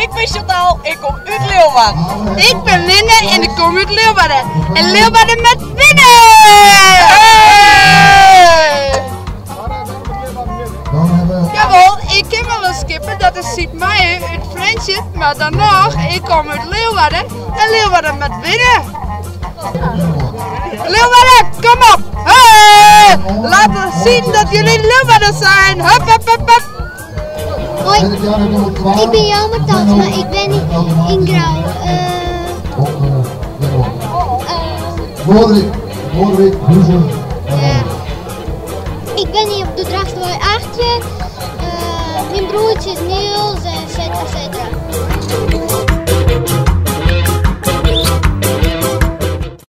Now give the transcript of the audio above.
Ik ben Chantal, ik kom út Leeuwarden. Ik ben Linne en ik kom út Leeuwarden. En Leeuwarden moat winne! Hey! Jawol, ik kin wol in skipper, dat is Sieb Meijer út Frjentsjer, mar dan noch, ik kom út Leeuwarden en Leeuwarden moat winne! Leeuwarden, kom op! Hey! Laat zien dat jullie Leeuwarden zijn! Hup, hup, hup, hup! Hoi, ik ben Jelmer Talsma, ik wenje yn Grou. Ik wenje op de Drachtsterwei 18, myn broertsje is Niels, et cetera, et cetera.